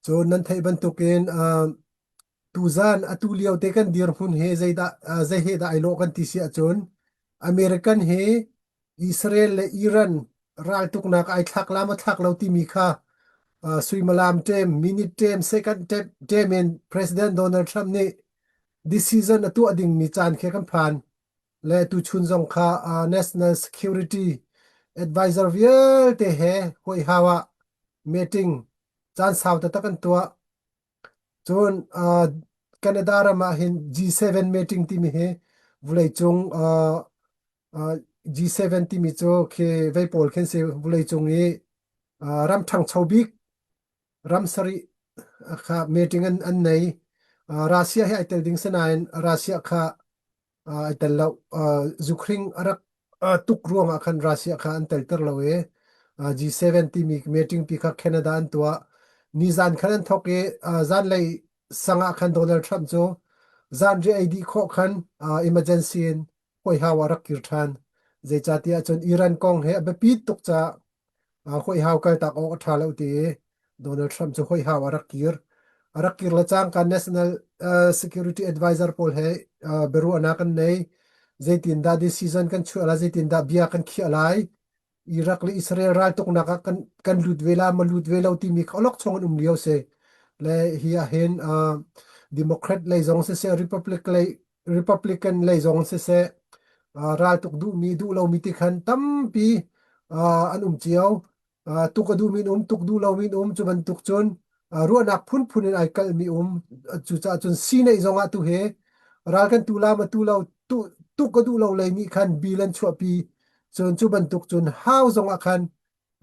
Cun nan theih bantukin uh, tuzan atu lio te kan dirhmun he zeidah uh, zei he dah ai lawh kan ti si ahcun American he Israel le Iran raltuknak ai thlak la ma thlak lo timi kha uh, suimilam ṭem, minute ṭem, second ṭem, ṭem in President Donald Trump nih decision a tuah dingmi caan khi kan phan. Le tuchun zong kha uh, National Security Advisor vialte he White House ah meeting caan sau taktak an tuah. Cun uh, Canada ram ah hin G7 meeting timi hi vawleicung uh, uh, G7 timi cu khi vei pawl khin si vawleicung i uh, ram ṭhangcho bik ram sarih kha meeting an an nei. Uh, Russia hi ai tel ding sinain Russia kha ai tel lo. Zukhring a rak tuk ruangah khan Russia kha an telter lo i G7 timi meeting pi kha Canada an tuah. Nizan khan an thawk i zanlei sang ah khan Donald Trump cu zanri ei dih khawh khan emergency in White House ah rak kir ṭhan. Zeicahtiah cun Iran kong he a biapi tuk caah White House kaltak awk a ṭha lo ti i Donald Trump cu White House a rak kir. A rak kir le cangka National Security Advisor pawl he biaruahnak an nei. Zeitindah decision kan chuah lai, zeitindah bia kan khiah lai, Iraq le Israel raltuknak ah kan, kan lut ve la ma lut ve lo timi kha awlokchong an um lio si. Le hi ah hin uh, Democrat lei zong siseh, Republic lei, Republican lei zong siseh, uh, raltuk duhmi duh lomi ti khan tampi uh, an um cio. Uh, tuk a duhmi an um, tuk duh lomi an um, cu bantuk cun uh, ruahnak phunphun in ai kalhmi um. Cucaah cun si neih zong ah tu he ral kan tu la ma tu lo tu, tuk a duh lo lei nih khan bill an chuahpi. Cun cu bantuk cun hau zong ah khan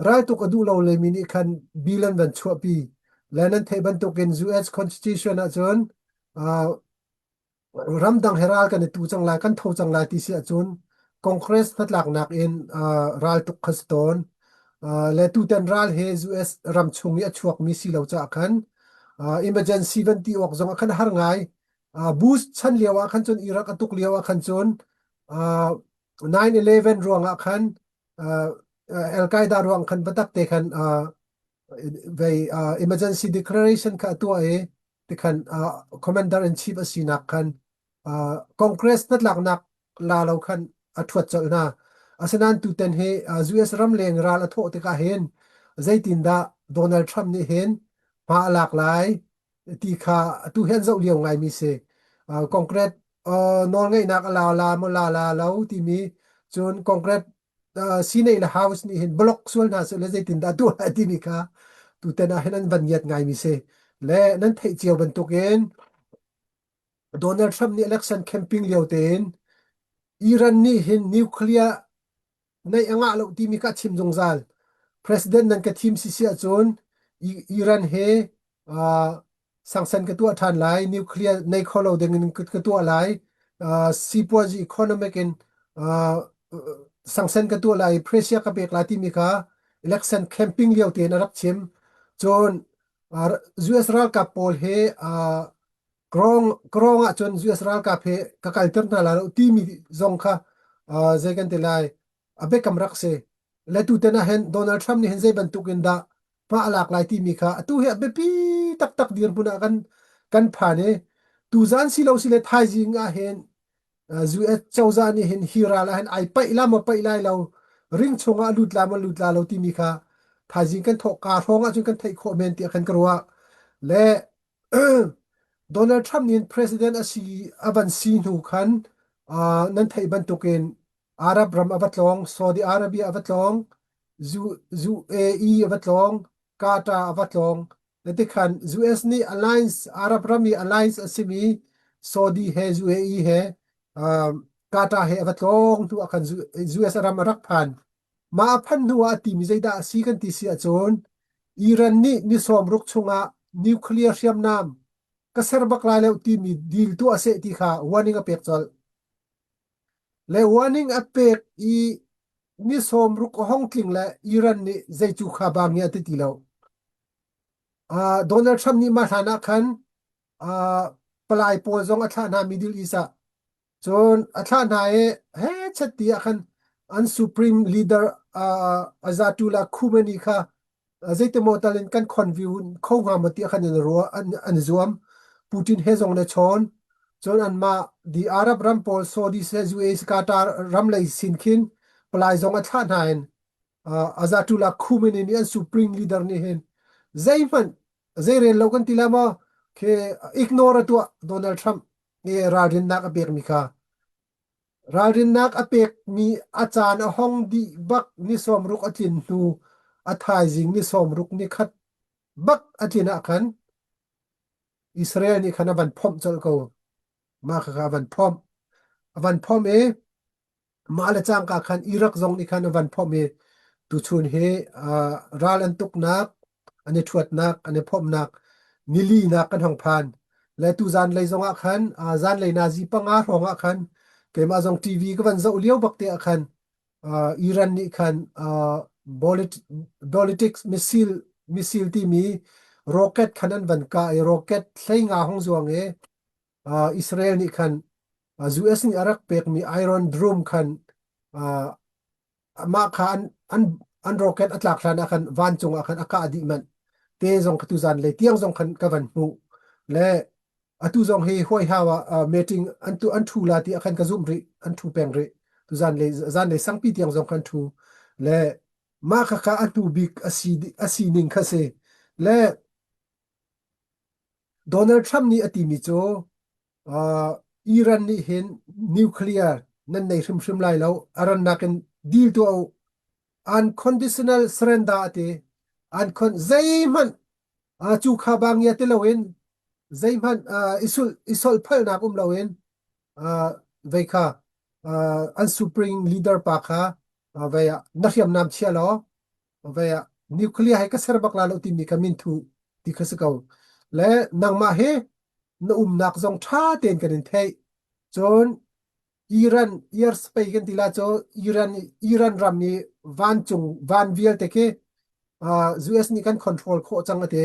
raltuk a duh lo lemi nih khan bill an van chuahpi. Le nan theih bantukin US Constitution ahcun uh, ramdang he ral kan i tu cang lai, kan tho cang lai ti si ahcun Congress hnatlaknak in uh, raltuk kha si tawn. Uh, le tutan ral he US ram chung i a chuakmi si lo caah khan uh, emergency van ti awk zong ah khan har ngai. Uh, Bush chan lio ah khan cun Iraq a tuk lio ah khan cun uh, 9/11 ruangah khan uh, Al-Qaeda ruang khan biatak te khan uh, vei uh, emergency declaration kha a tuah i tikhan uh, commander in chief a sinak khan uh, Congress hnatlaknak la lo khan a ṭhuat colh hna. Asinain tutan hi uh, US ramleng ral a thawh tikah hin zeitindah Donald Trump nih hin hma a lak lai ti kha atu hi an zoh lio ngaimi si. Uh, Congress uh, nawlngeihnak a la la maw la la lo timi cun Congress uh, Senate le House nih hin block sual hna seh le zeitindah tuah lai timi kha tutan ah hin an van ngiat ngaimi si. Le nan theih cio bantukin Donald Trump nih election campaign lio tein Iran nih hin nuclear neih a ngah lo timi kha a chim zungzal. President nan ka thim si si ahcun Iran he uh, sangsan ka tuah ṭhan lai, nuclear nei kho lo ding in ka tuah lai, uh, sipuazi economic in uh, sangsan ka tuah lai, pressure ka pek lai timi kha election camping lio tein a rak chim. Cun uh, US ralkap pawl he uh, Krong krong ahcun US ralkap he ka kalter hna lai lo timi zong kha uh, zei kan ti lai a biakam rak si. Le tutan ah hin Donald Trump nih hin zei bantuk in dah hma a lak lai timi kha atu hi a biapi taktak dirhmun ah kan kan phan i tuzan si lo si le thaizing ah hin US cozah nih hin hi ral ah hin ai paih la maw paih lai lo ring chungah a lut la maw lut la lo timi kha thaizing kan thawk ka hrawng ahcun kan theih khawh men tiah khan ka ruah. Le Donald Trump nih president a si a van si hnu khan uh, nan theih bantukin Arab ram a va tlawng, Saudi Arabia a va tlawng, UAE a va tlawng, Qatar a va tlawng. Tikhan US nih alliance Arab ram i alliance a simi Saudi he UAE he um, Qatar he a va tlawng hnu ah khan US ram a rak phan. Mah a phanh hnu ah a timi zeidah a si kan ti si ahcun Iran nih ni 60 chungah nuclear hriamnam ka ser bak lai lo timi deal tuah seh ti kha warning a pek colh. Le warning a pek i ni 60 a hong tling le Iran nih zei cu kha ba ngia ti ti lo. Uh, Donald Trump nih mah hlan ah khan uh, palai pawl zong a thlah hna Middle East ah Cun a thlah hna i he chet ti ah khan an supreme leader uh, Ayatollah Khomeini kha Zeitimaw tal in kan conview kho hnga maw ti khan an ruah an, an i zuam. Putin he zong le chawn. Cun anmah the Arab ram pawl Saudi se UAE Qatar ram lei sin khin palai zong a thlah hna in uh, Ayatollah Khomeini nih an supreme leader nih hin zeihmanh zeirel lo kan ti la maw khi ignore a tuah Donald Trump nih ralrinnak a pekmi kha Ralrinnak a pekmi a caan a hong dih bak ni 60 a tlin hnu a thaizing ni 61 bak a tlin ah khan Israel nih khan a van phomh colh ko. Mah khakha a van phomh. A van phomh i mah le cangka khan Iraq zong nih khan a van phomh i tuchun hi uh, ral an tuknak an i ṭhuatnak, an i phomhnak nilinak kan hong phan. Le tu zanlei zongah khan uh, zanlei nazi panga hrawng ah khan keimah zong TV ka van zoh lio bak te ah khan uh, Iran nih khan uh, politics missile missile timi rocket khan an van kah i rocket hlei nga hong zuang i uh, Israel nih khan uh, US nih a rak pekmi Iron Dome khan uh, mah kha an an an rocket a tlak hlan ah khan vancung ah khan a kah dih manh te zong kha tu zan lei tiang zong khan ka van hmuh le atu zong hi huai hau ah meeting an tu an thu la ti khan ka zum rih an thu peng rih tu zan lei zan lei sangpi tiang zong khan thu le mah kha kha a hnu bik asi asi ning kha si le Donald Trump nih a timi cu Uh, Iran nih hin nuclear nan nei hrimhrim lai lo. A rannak in deal tuah u. Unconditional surrender ati. Uncon zeihmanh uh, cu kha bang ya ti loin zeihmanh uh, isul isol phalnak um loin uh, vei kha uh, an supreme leader pa kha uh, vei ah na hriamnam chia law vei ah nuclear he ka ser bak la lo timi ka min thu ti kha si ko le nangmah he na umnak zong ṭha tein kan in theih cun Iran airspace kan ti la cu Iran Iran ram i vancung van vialte khi uh, US nih kan control khawh cang ati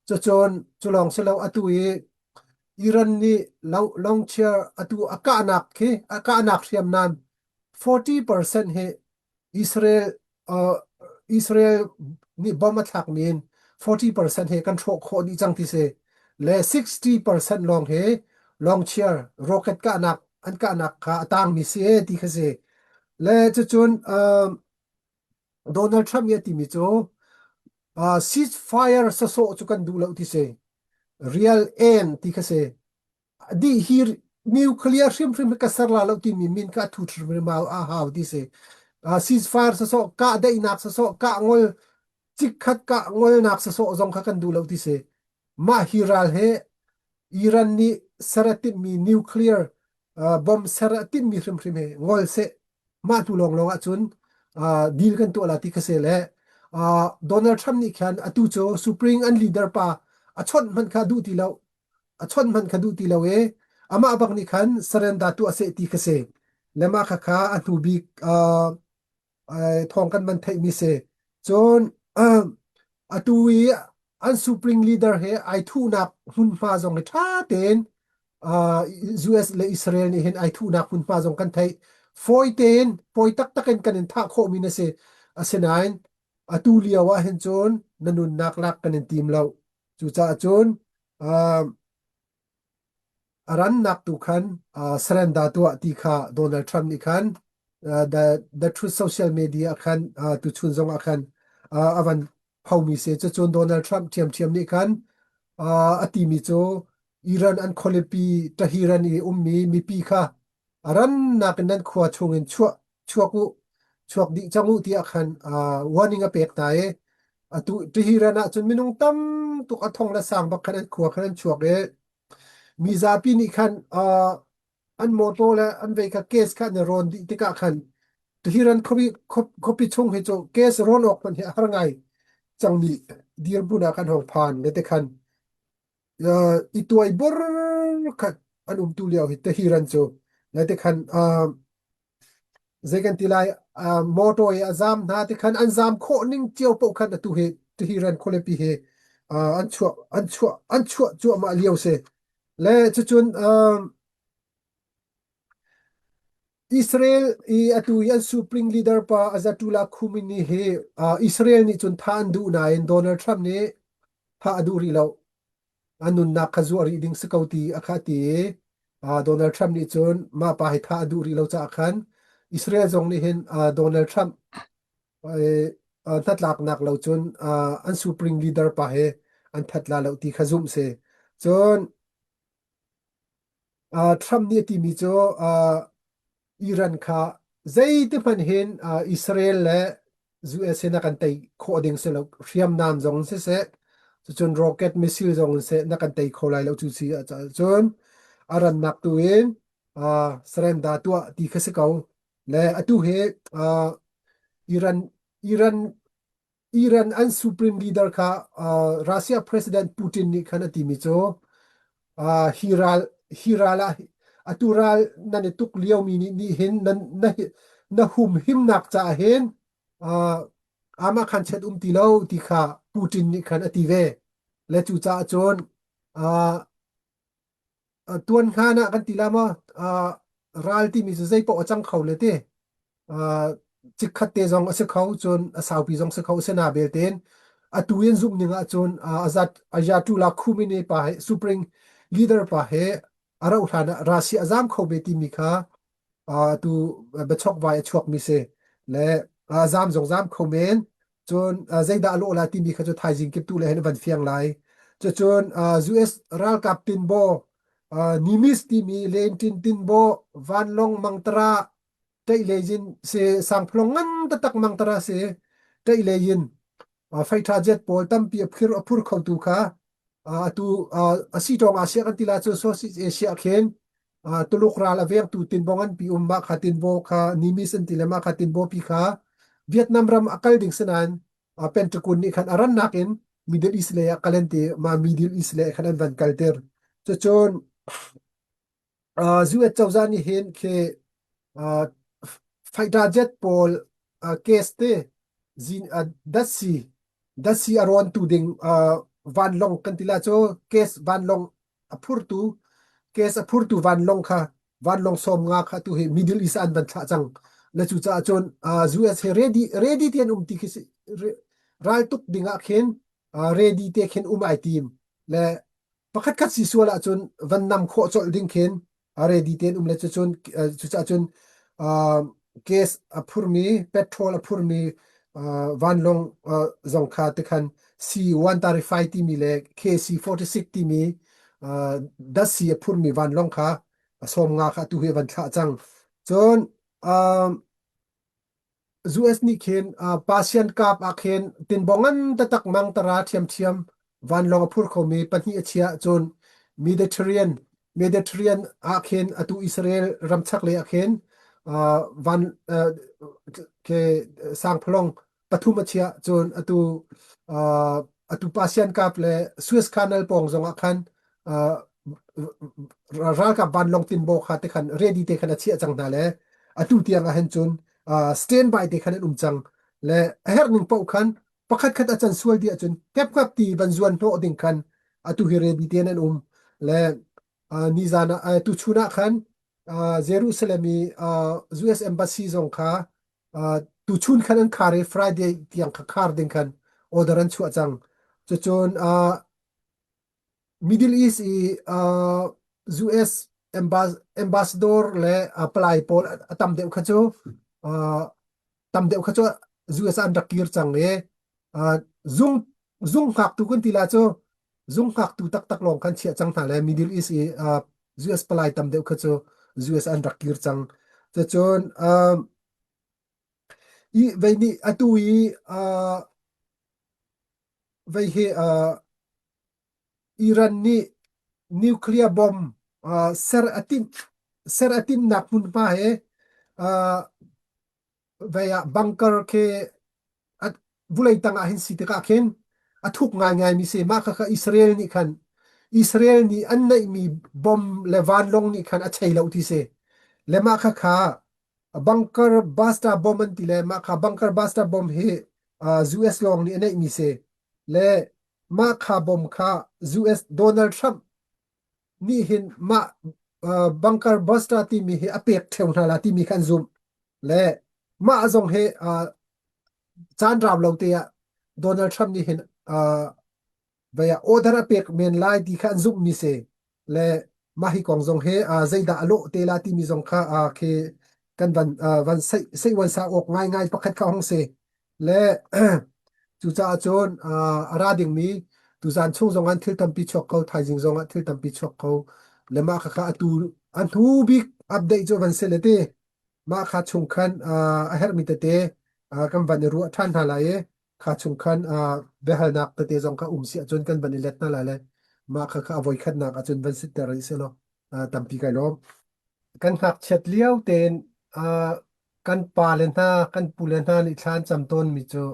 cucun culong silo atu i Iran nih longchair atu a kahnak khi a kahnak hriamnam 40% hi Israel uh, Israel nih bomb a thlakmi in 40% he kan hrawh khawh dih cang ti si. Le 60% lawng he longchiar rocket kahnak an kahnak kha a tangmi si e ti kha si. Le cucun uh, Donald Trump nih a timi cu uh, ceasefire sasawh cu kan duh lo ti si. Real end ti kha si. Dih hi nuclear hrimhrim hi ka ser la lo timi min kha a thu hrimhrim a hau ti si. Uh, ceasefire sasawh, kahdaihnak sasawh, kah ngol, cikkhat kah ngolnak sasawh zong kha kan duh lo ti si. Mah hi ral he Iran nih ser a timhmi nuclear uh, bomb ser a timhmi hrimhrim he ngol seh. Mah tu lawnglawng ahcun uh, deal kan tuah la ti kha si le uh, Donald Trump nih khan atu cu Supreme an leader pa a chawnh hmanh kha duh ti lo a chawnh hmanh kha duh ti lo i amah bak nih khan surrender tuah seh ti kha si le mah kha kha a hnu bik uh, thawng kan man theihmi si cun uh, atu i an supreme leader he ai thuhnak hmunhma zong hi ṭha tein uh, US le Israel nih hin ai thuhnak hmunhma zong kan theih fawi tein fawi taktak in kan in thah khawhmi na si asinain atu lio ah hin cun na nunnak lak kan in tim lo Cucaah cun uh, a rannak tu khan uh, surrender tuah ti kha Donald Trump nih khan uh, the the Truth Social Media khan uh, tuchun zong ah khan uh, a van phomi si cucun Donald Trump ṭhiamṭhiam nih khan uh, a timi cu Iran an khualipi Tehran i ummi mipi kha a rannak in nan khua chungin chuah chuak u chuak dih cang u tiah khan uh, warning a pek hna i atu Tehran ah cun minung tam tuk a thong le sang bak khan an khua khan an chuak i mi zapi nih khan uh, an motor le an vei kha case kha an i rawn dih tikah khan Tehran khuapi khuapi chung hi cu case rawn awk hmanh hi a har ngai cangmi dirhmun ah kan hong phan le te khan i tuai bor khat an um tu lio hi Tehran cu nai te khan zei kan ti lai motor i a zam hna te khan an zam khawh ning cio paoh khan atu hi Tehran khualipi hi an chuah an chuah an chuah cuahmah lio si le cucun. Israel i atu i an Supreme Leader pa Ayatollah Khomeini hi Israel nih cun thah an duh nain Donald Trump nih thah a duh rih lo. A nunnak kha zuah rih ding si ko ti a kha ti i Donald Trump nih cun mah pa hi thah a duh rih lo caah khan Israel zong nih hin Donald Trump hnatlaknak lo cun an Supreme Leader pa hi an that la lo ti kha zumh si. Cun Trump nih a timi cu Iran kha zeiti hmanh hin Israel le US hin a kan tei khawh ding si lo. Hriamnam zong in siseh, cucun rocket missile zong in seh na kan tei kho lai lo cu si ahcun a rannak tu in surrender tuah ti kha si ko. Le atu hi Iran Iran Iran an supreme leader kha Russia President Putin nih khan a timi cu hi ral hi ral ah atu ral nan i tuk liomi nih nih hin nan na na humhimnak caah hin amah khan chet um ti lo ti kha Putin nih khan a ti ve le cu caah cun tuan hngan ah kan ti la maw ral timi cu zei paoh a cang kho le ti chikkhat te zong a si kho cun a saupi zong si kho sena belte atu in zumh ning ahcun azat Ayatollah Khomeini pa he supreme leader pa he a rauh hlan ah Russia a zam kho ve timi kha tu biachok vai a chuak mi si le zam zong zam kho men cun zeidah a lawh la timi kha cu thaizing kip tu le hin van fiang lai cucun US ralkap tinbaw Nimitz timi lentin tinbaw vanlong mangtara ṭeih lei in si sangphalawng ngan taktak mangtara si ṭeih lei in feiṭha jet pawl tampi a phir a phur khotu kha atu a si ṭawng Asia kan ti la cu Southeast Asia khin Tuluk ral a vengtu tinbaw nganpi um mah kha tinbaw kha Nimitz an ti le mah kha tinbaw pi kha Vietnam ram a kal ding sinain Pentagon nih khan a rannak in Middle East lei ah kal an ti mah Middle East lei khan an van kalter cucun US cozah nih hin khi fighter jet pawl case te zin datsi datsi a rawntu ding vanlawng kan ti la cu case vanlawng a phurtu case a phurtu vanlawng kha vanlawng 50 kha tu hi Middle East an van thlah cang le cu caah cun US he ready ready ti an um ti khi ral tuk ding ah khin ready te khin um ai tim le pakhat khat si sual ahcun van nam khawh colh ding khin a ready tein um le cucun cucaah cun gas a phurmi petrol a phurmi vanlawng zong kha tikhan C-135 timi le KC-46 timi datsi a phurmi vanlawng kha a 50 kha atu hi van thlah cang. Cun US nih khin Persian Gulf ah khin tinbaw ngan taktak mangtara ṭhiamṭhiam vanlawng a phur khomi pahnih a chiah. Cun Mediterranean Mediterranean ah khin atu Israel ram chaklei ah khin van ke sangphalawng pathum a chiah. Cun atu atu Persian Gulf le Suez Canal pawng zong ah khan ralkap vanlawng tinbaw kha te khan ready te khan a chiah cang hna le atu tiang ah hin cun standby te khan an um cang le a herh ning paoh khan pakhat khat a can sual dih ahcun kepkap ti van zuan hnawh ding khan atu hi ready te an um le nizan ah tu chun ah khan Jerusalem i US embassy zong kha tu chun khan an khar i Friday tiang kha khar ding khan order an chuah cang cucun Middle East i US ambassador le palai pawl a tam deuh kha cu tam deuh kha cu US ah an rak kir cang i zung zung hngaktu kan ti la cu zung hngaktu taktak lawng khan chiah cang hna le Middle East i US palai tam deuh kha cu US an rak kir cang. Cucun i vei nih atu i vei hi Iran nih nuclear bomb ser a timh ser a timhnak hmunhma he vei ah bunker khi vulei tang ah hin si tikah khin a thuk ngaingai mi si mah kha Israel nih khan Israel nih an neihmi bomb le vanlawng nih khan a chei lo ti si le mah kha kha bunker buster bomb an ti le mah kha bunker buster bomb hi US lawng nih a neihmi si le mah kha bomb kha US Donald Trump nih hin mah. Bunker Buster timi hi a pek ṭheo hna la timi kha an zumh. Le mah zong hi caan rau lo te ah Donald Trump nih hin vei ah order a pek men lai ti kha an zumhmi si. Le mah hi kong zong hi zeidah a lawh te la timi zong kha khi kan van van sei sei wan sa awk ngaingai pakhat kha hong si. Le cucaah cun a ra dingmi tuzan chung zong an thil tampi chuak ko, thaizing zong ah thil tampi chuak ko. Le mah kha kha atu a hnu bik update cu van si le ti. Mah kha chung khan a herhmi tete kan van i ruah ṭhan hna lai i kha chung khan biahalnak tete zong kha um si ahcun kan van i let hna lai le mah kha kha a voikhatnak ahcun van sitter rih seh law tampi kai lawm. Kan ngakchiat lio tein kan pale hna, kan pule hna nih thla an cam tawnmi cu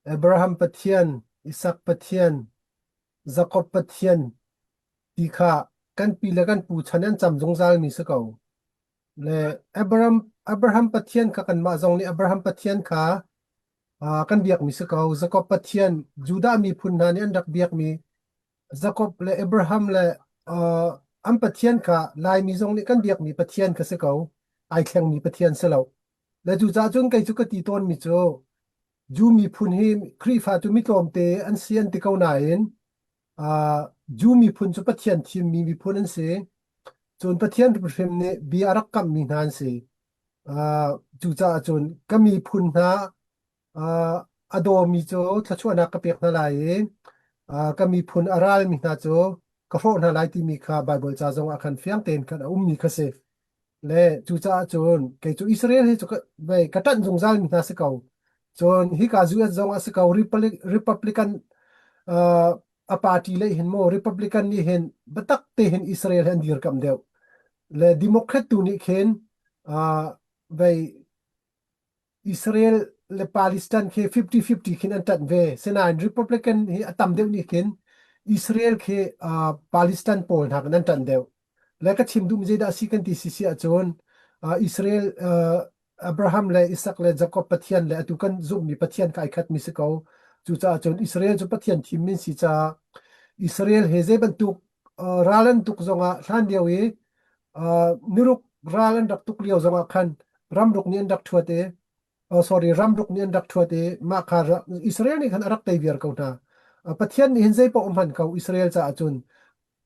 Abraham Pathian, Isak Pathian, Jakob Pathian ti kha kan pi le kan pu chan an cam zungzalmi si ko. Le Abraham, Abraham Pathian kha kanmah zong nih Abraham Pathian kha kan biakmi si ko. Jakob Pathian, Judah miphun hna nih an rak biakmi Jakob le Abraham le uh, an Pathian kha Laimi zong nih kan biakmi Pathian kha si ko. Ai thlengmi Pathian si lo. Le cucaah cun kei cu ka ti tawnmi cu Jew miphun hi Khrihfa cu mi tlawmte an si an ti ko nain uh, Jew miphun cu Pathian thimmi miphun an si. Cun Pathian hrimhrim nih bia a rak kamhmi hna an si. Uh, cucaah cun ka miphun hna uh, a dawmi cu thluachuahnak ka pek hna lai i uh, ka miphun a ralmi hna cu ka hrawh hna lai timi kha Baibal ca zong ah khan fiang tein khan a ummi kha si. Le cucaah cun kei cu Israel hi cu ka, vei, ka ṭanh zungzal mi hna si ko. Cun hika US zong a si ko Republic, Republican uh, a party lei hin maw Republican nih hin biatak te hin Israel hi an dirkamh deuh. Le Democrat tu nih khin uh, vei Israel le Palestine khi 50-50 khin an ṭanh ve. Sinain Republican hi a tam deuh nih khin Israel khi uh, Palestine pawl hna kan an ṭanh deuh. Le ka chim duhmi zeidah a si kan ti si si ahcun uh, Israel uh, Abraham le Isak le Jacob Pathian le atu kan zumhmi Pathian kha ai khatmi si ko. Cucaah cun Israel cu Pathian thimmi si caah Israel he zei bantuk uh, ral an tuk zongah hlan lio i uh, niruk ral an rak tuk lio zongah khan ramruk nih an rak ṭhuat i oh, sorry ramruk nih an rak ṭhuat i mah kha Israel nih khan a rak tei viar ko hna. Pathian nih hin zei paoh a hman ko Israel caah cun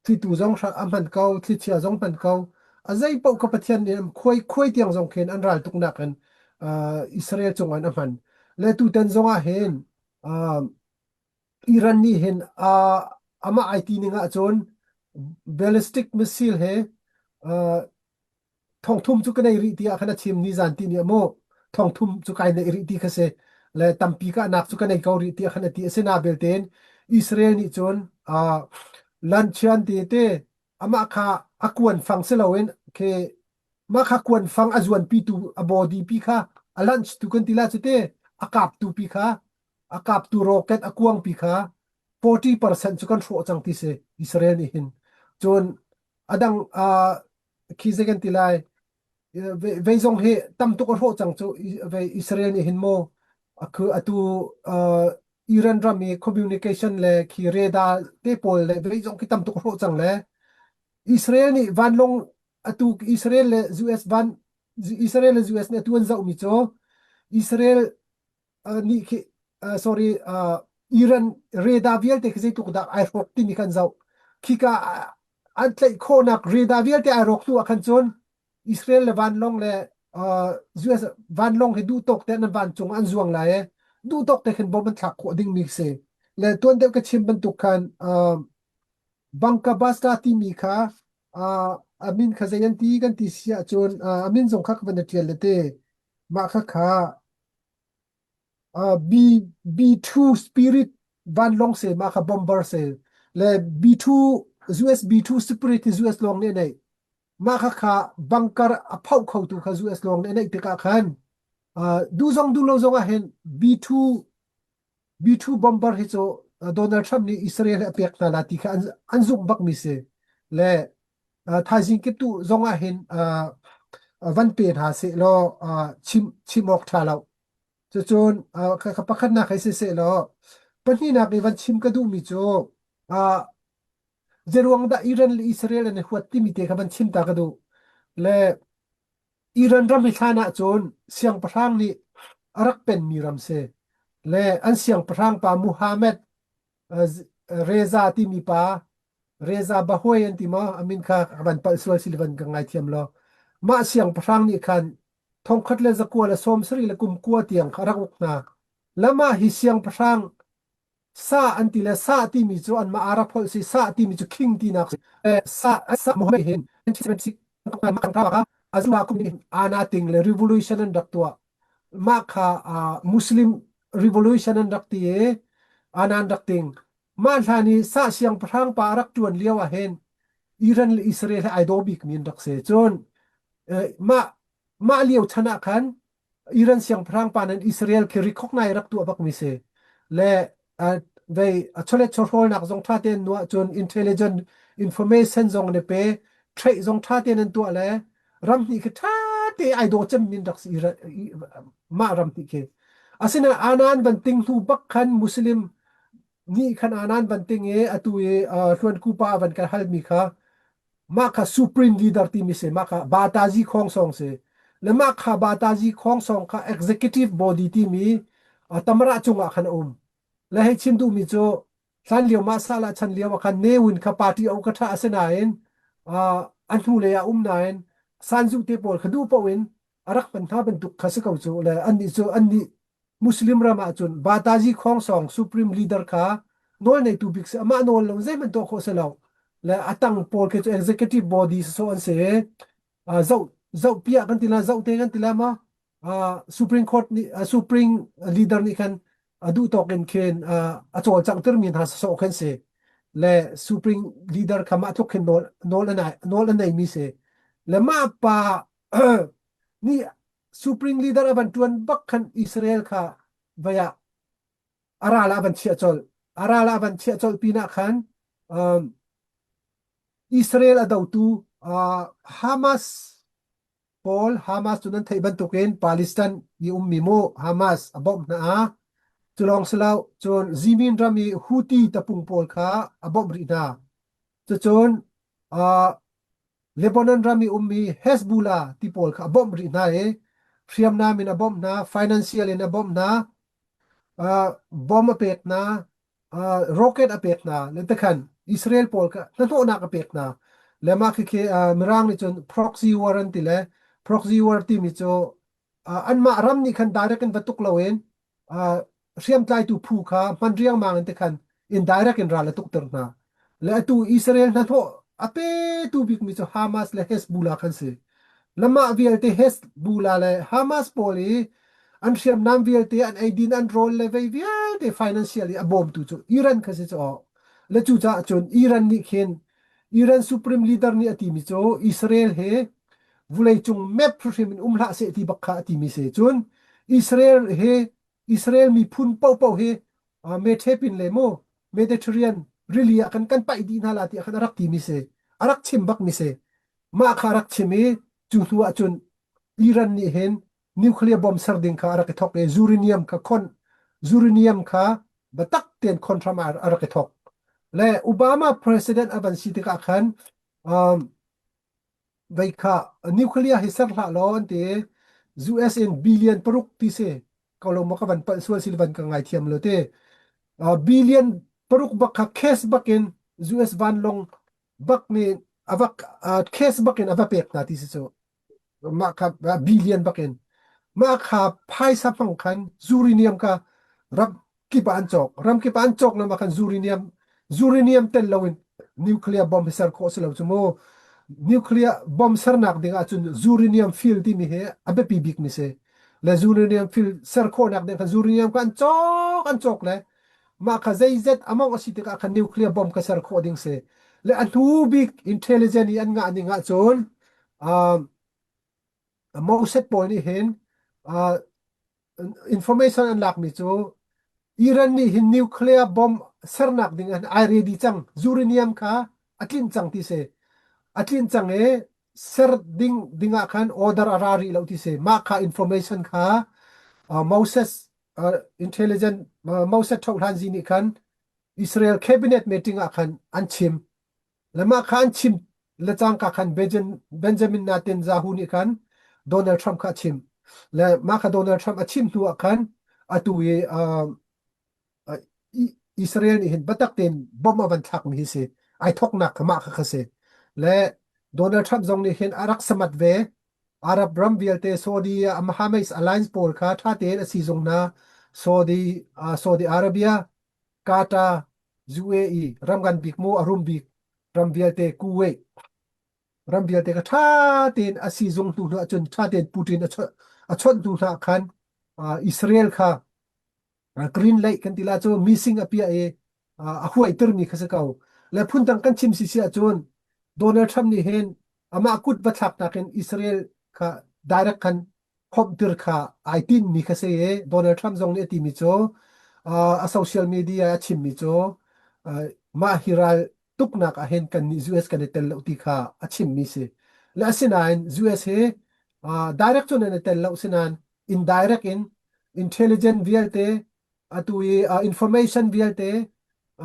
thlitu zong a hman ko thlichia zong hman ko a zei paoh ka Pathian nih khuai khuai tiang zong khin an ral tuknak in uh, Israel cung an a hman le tutan zong ah hin uh, Iran nih hin uh, amah ai ti ning ahcun ballistic missile he uh, thongthum cu ka nei rih tiah khan a chim nizan ti nih mu thongthum cu kai nei rih ti kha si le tampi ka nak cu ka nei ko rih tiah khan a ti asina beltein Israel nih cun uh, lanchian ti te amah kha a kuan fang si loin khi mah kha kuan fang a zuan pi tu a body pi kha a lunch tu kan ti la cu te a kap tu pi kha a kap tu rocket a kuang pi kha 40% cu kan hrawh cang ti si Israel nih hin cun adang uh, khi zei kan ti lai vei zong hi tam tuk a hrawh cang cu vei Israel nih hin maw atu Iran ram i communication le khi radar te pawl le vei zong khi tam tuk a hrawh cang le Israel nih vanlawng atu Israel le US van Israel le US nih atu an zohmi cu Israel nih khi sorry Iran radar vialte khi zeitluk dah ai hrawk timi kan zoh khika an tlaih khawhnak radar vialte ai rawk hnu ah khan cun Israel le vanlawng le US vanlawng hi duh tawk te an vancung an zuang lai e duh tawk te khin bom an thlak khawh ding mi si le tuan deuh ka chim bantuk khan Bangka Basta timi kha a min kha zei an ti kan ti si ahcun a min zong kha ka van i ṭial le te mah kha kha Uh, B B2 Spirit vanlawng se mah kha bomber se le B2 US B2 Spirit hi US lawng nih a neih mah kha kha bunker a phoh khotu kha US lawng nih a neih tikah khan uh, duh zong duh lo zong ah hin B2 B2 bomber hi cu Donald Trump nih Israel a pek hna la ti kha an, an zumh bak mi si le uh, thaizing kip tu zong ah hin uh, van pe hna seh law uh, chim chim awk tha lo Cucun uh, pakhatnak hei si seh law pahnihnak i van chim ka duhmi cu uh, Zeruang dah Iran le Israel an i huat timi te kha van chim ta ka duh. Le Iran ram hi hlan ahcun siangpahrang nih a rak penmi ram si. Le an siangpahrang pa Muhammad Reza timi pa Reza Bahuai an ti maw a min kha ka van palh sual si le van ka ngaithiam law mah siangpahrang nih khan 1969 tiang kha a rak uk hna. Lamah hi siangpahrang sa an ti le sa timi cu anmah Arab holh si sa timi cu king tinak si. Sa sa Muhammad hin azuma kum ana ting le revolution an rak tuah. Mah kha Muslim revolution an rak ti i ana an rak ting. Mah hlan i sa siangpahrang pa a rak ṭuan lio ah hin Iran le Israel he ai daw bikmi an rak si. Cun mah mah lio chan ah khan Iran siangpahrang pa nan Israel khi rikhoknai rak tuah bakmi si. Le vei a chawlet chawhrawlnak zong ṭha tein nuah cun intelligent information zong an i pe, trade zong ṭha tein an tuah le ram hnih khi ṭha te ai daw cem min rak si mah ram hnih khi. Asinain anan van ting hnu bak khan Muslim nih khan anan van ting i atu i hluan kupa van kan halmi kha mah kha supreme leader timi si mah kha batazi khong song si le mah kha batazi khong song kha executive body timi tamara cungah khan a um le hei chim duhmi cu hlan lio mah sala chan lio ah khan Ne Win kha party au ka tha asinain a hnu lei ah um nain sanzu te pawl kha duh paoh in a rak hman hna bantuk kha si ko cu le annih cu annih Muslim ram ah cun Batazi Khongsong Supreme Leader kha nawl neitu bik si amah nawl lo zeihmanh tuah khawh si lo le a tang pawl khi cu executive body sawsawh an si zoh zoh piah kan ti la zoh te kan ti la ma Supreme Court nih Supreme Leader nih khan a duh tawk in khin a cawlcangh tirmi hna sawsawh khan si le Supreme Leader kha mah tluk khin nawl nawl a nawl a neimi si le mah pa nih Supreme Leader a van ṭuan bak khan Israel kha vei ah a ral ah a van chiah colh. A ral ah a van chiah colh pinah khan um, Israel a dotu uh, Hamas pawl Hamas cu nan theih bantukin Palestine i ummi mu Hamas a bawmh hna a cu lawng si lo cun Yemen ram i Houthi tapung pawl kha a bawmh rih hna. Cucun uh, Lebanon ram i ummi Hezbollah ti pawl kha a bawmh rih hna i hriamnam in a bawmh hna, financial in a bawmh hna, uh, bomb a pek hna, uh, rocket a pek hna, le tikhan Israel pawl kha hnahnawhnak a pek hna. Le mah khikhi uh, Mirang nih cun proxy war an ti le proxy war timi cu uh, anmah ram nih khan direct in va tuk loin uh, hriamtlaitu phu kha hman riangmang in te khan indirect in ral a tukter hna. Le atu Israel hnahnawh a petu bikmi cu Hamas le Hezbollah khan si. Lamah vialte Hezbollah le Hamas pawl i an hriamnam vialte an eidin an rawl le vei vialte financial i a bawmtu cu Iran kha si cu aw. Le cucaah cun Iran nih khin Iran Supreme Leader nih a timi cu Israel he vuleicung map hrim in um hlah seh ti bak kha a timi si. Cun Israel he Israel miphun paohpaoh hi Methepin le mu Mediterranean rili ah kan kan paih dih hna la ti khan a rak timi si. A rak chim bak mi si. Mah kha a rak chim i cu hnu ah cun Iran nih hin nuclear bomb ser ding kha a rak i thok i uranium kha khon uranium kha biatak tein khon hram a rak i thok. Le Obama president a van si tikah khan um, vei kha nuclear hi ser hlah law an ti US in billion paruk ti si ko lo maw ka van palh sual si van ka ngai thiam lo ti billion paruk bak kha cash bak in US vanlawng bak nih avak cash bak in ava pek hna ti si cu mah kha billion bak in mah kha phaisa hmang khan uranium kha ram kip ah an cawk ram kip ah an cawk na khan uranium uranium tel loin nuclear bomb hi ser khawh si lo cu mu nuclear bomb sernak ding ahcun uranium fuel timi hi a biapi bik mi si le uranium fuel ser khawhnak ding khan uranium kha an cawk an cawk le mah kha zeizet among a si tikah khan nuclear bomb kha ser khawh ding si le a hnu bik intelligent i an ngah ning ahcun uh, Moses pawl nih hin uh, information an lakmi cu Iran nih hin nuclear bomb sernak ding an ai ready cang uranium kha a tlinh cang ti si a tlinh cang i ser ding dingah khan order a ra rih lo ti si mah kha information kha uh, Moses uh, intelligent uh, Moses Thohlanzi nih khan Israel cabinet meeting ah khan an chim. Le mah kha an chim le cangka khan Benjamin Netanyahu nih khan Donald Trump kha a chim. Le mah kha Donald Trump a chim hnu ah khan atu i uh, Israel nih hin biatak tein bomb a van thlakmi hi si. Ai thoknak kha mah kha kha si. Le Donald Trump zong nih hin a rak samat ve. Arab ram vialte Saudi Hamas alliance pawl kha ṭha tein a sizung hna. Saudi, uh, Saudi Arabia, Qatar, UAE, ram ngan bik mu a rum bik ram vialte Kuwait ram vialte kha ṭha tein a sizung hnu hna cun ṭha tein Putin a a chawnh hnu hna khan uh, Israel kha Green Lake kan ti la cu mising a piah i a huaitermi kha si ko. Le phundang kan chim si si ahcun Donald Trump nih hin amah kut va thlaknak in Israel kha direct khan khawmhtir kha ai tinmi kha si i Donald Trump zong nih a timi cu a social media a chimmi cu mah hi ral tuknak ah hin kan nih US kan i tel lo ti kha a chimmi si. Le asinain US hi direct cun an i tel lo sinain indirect in intelligent vialte atu i uh, information vialte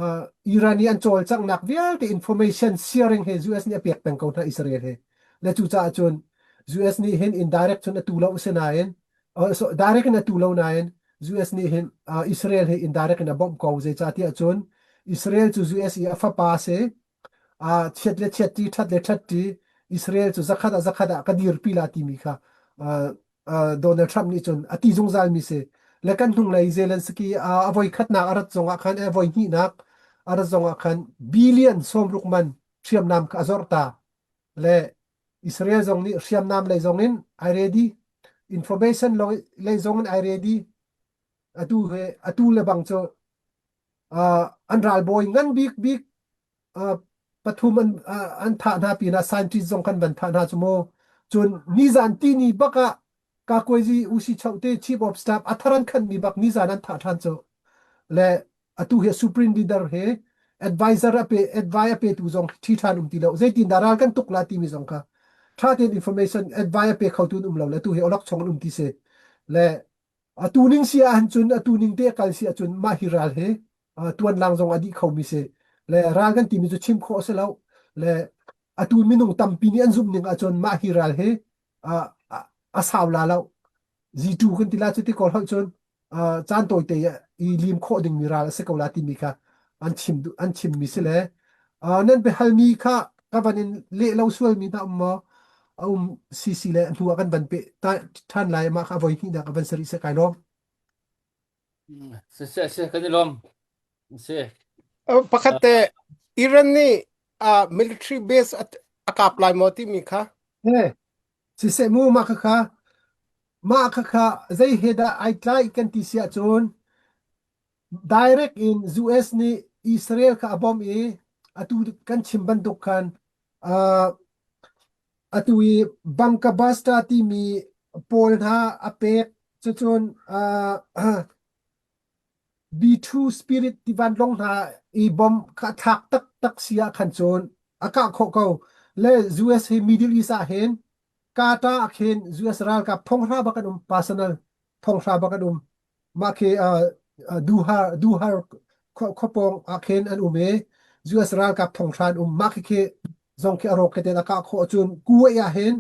uh, Iran i an cawlcanghnak vialte information sharing he US nih a pek peng ko hna Israel he le cucaah cun US nih hin indirect cun atu lo sinain uh, so direct in atu lo nain US nih hin uh, Israel he indirect in a bawmh ko zeicahtiah cun Israel cu US i a fapa si uh, chiat le chiat ti that le that ti Israel cu zakhat ah zakhat ah ka dirpi la timi kha uh, uh, Donald Trump nih cun a ti zungzal mi si le kan hnunglei Zelensky uh, a voi khatnak a rat zongah khan a voi hnihnak a rat zongah khan billion 60 man hriamnam kha a zorh ta le Israel zong nih hriamnam lei zong in ai ready information lei zong in ai ready atu he atu le bang cu uh, an ralbawi ngan bik bik uh, pathum an uh, an thah hna pinah scientist zong kan van thah hna cu mu cun nizan tini bak ah kakuaizi usi chote chief of staff a thar an khan mi bak nizan an thah than cu le atu he supreme leader he advisor a pe advice a pe tu zong thi than um ti lo zeitin dah ral kan tuk la timi zong kha tha tein information advice a pe kho tu um lo le tu hi olok chong an um ti se le atu ning si ahcun cun atu ning te kal si ahcun mah hi ral hi tuan lang zong a dih khomi si le ral kan timi cu chim khawh a si lo le atu minung tampi nih an zumh ning ahcun mah hi ral hi a sau la lo G2 kan ti la cu ti kawl holh cun caan tawite i lim khawh dingmi ral a si ko la timi kha an chim an chimmi si le nan biahalmi kha ka van in leh lo sualmi hna um maw a um sisi le hnu ah kan van pe ṭhan lai mah kha voi hnihnak a van sari se kai lawm Si si si kan i lawm. Si. Pakhat te Iran nih uh, military base a kap lai maw timi kha? He siseh mu mah kha kha mah kha kha zei he dah ai tlai kan ti si ahcun direct in US nih Israel kha a bawmh i atu kan chim bantuk khan uh, atu i Bunker timi pawl hna a pek cucun uh, B2 Spirit ti vanlawng hna i bom kha thlak taktak si ah khan cun a kah khawh ko le US hi Middle East ah hin Qatar ah khin US ralkap thonghra bak an um personal thonghra bak an um mah khi uh, Duhar Duhar khuapawng ah khin an um i US ralkap thonghra an um mah khi khi zong khi a rawk te a kah khawh cun Kuwait ah hin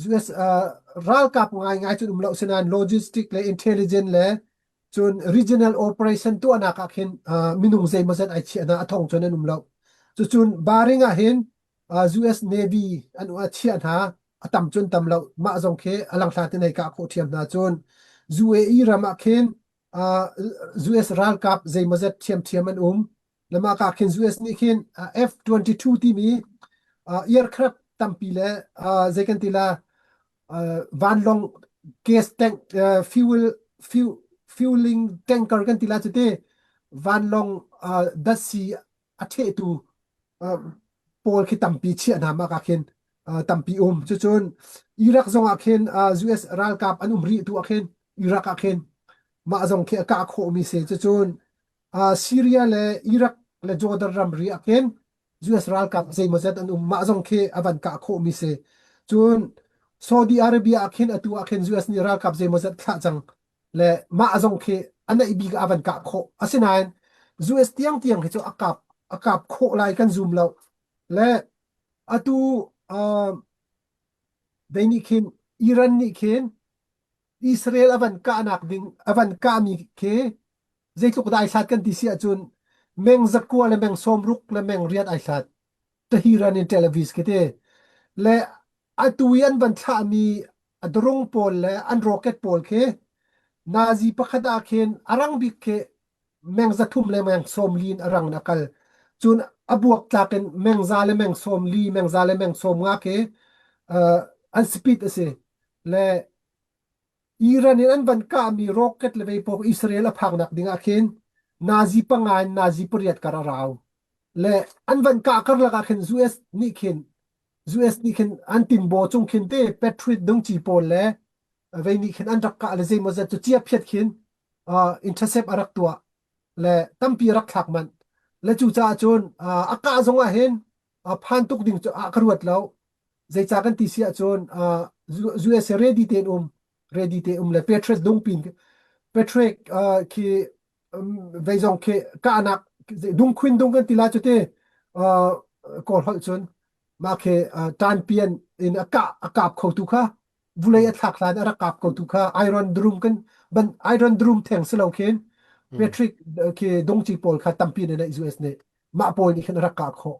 US uh, ralkap ngai ngai cun um lo sinain logistic le intelligence le cun regional operation tuahnak ah khin uh, minung zeimawzat ai chiah hna a thong cun an um lo cucun Baring ah hin uh, US Navy an a chiah hna a tam cun tam lo mah zong khi a langhla te nei kah khawh ṭhiam hna cun UAE ram ah khin uh, US ralkap zeimawzat ṭhiamṭhiam an um le mah ka khin US nih khin uh, F-22 timi uh, aircraft tampi le uh, zei kan ti la uh, vanlawng gas tank uh, fuel fuel fueling tanker kan ti la cu te vanlawng uh, datsi a ṭhehtu uh, pawl khi tampi chiah hna mah ka khin uh, tampi um cucun Iraq zong ah khin uh, US ralkap an um rih tu ah khin Iraq ah khin mah zong khi a kah khawh mi si cucun uh, Syria le Iraq le Jordan ramri ah khin US ralkap zeimawzat an um mah zong khi a van kah khawh mi si cun Saudi Arabia ah khin atu ah khin US nih ralkap zeimawzat thlah cang le mah zong khi a naih bik ah a van kah khawh asinain US tiang tiang hi cu a kap a kap khawh lai kan zum lo. Le atu uh, dei nih khin Iran nih khin Israel a van kahnak ding a van kahmi khi zeitluk dah ai hlat kan ti si ahcun meng zakua le meng sawmruk le meng riat ai hlat. Tehran in Tel Aviv khi ti. Le atu i an van thlahmi a drone pawl le an rocket pawl khi nazi pakhat ah khin a rang bik khi meng 300 le meng 40 in a rang in a kal. Cun a buak tlak in meng za le meng 40, meng za le meng 50 khi uh, an speed a si. Le Iran in an van kahmi rocket le vei pawl Israel a phaknak ding ah khin nazi panga in nazi pariat kar a rau. Le an van kah karlak ah khin US nih khin US nih khin an tinbaw cung khin te Patriot dungci pawl le vei nih khin an rak kah le zeimawzat cu cia phiat khin uh, intercept a rak tuah le tampi a rak thlak manh. Le cucaah cun uh, a kah zong ah hin uh, phan tuk ding cu ah ka ruat lo. Zeicah kan ti si ahcun uh, US ready tein um ready te um le Patriot dungpin Patriot uh, khi vei zong khi kahnak dungkhuin dung kan ti lai cu ti uh, kawl holh cun mah khi uh, tanpian in a kah a kap kho tu kha vulei a thlak hlan a rak kap ko tu kha iron drum kan ban iron drum theng si lo khin Patrick khi dongci pawl kha tampi ne US nih mah pawl nih khin a rak kah khawh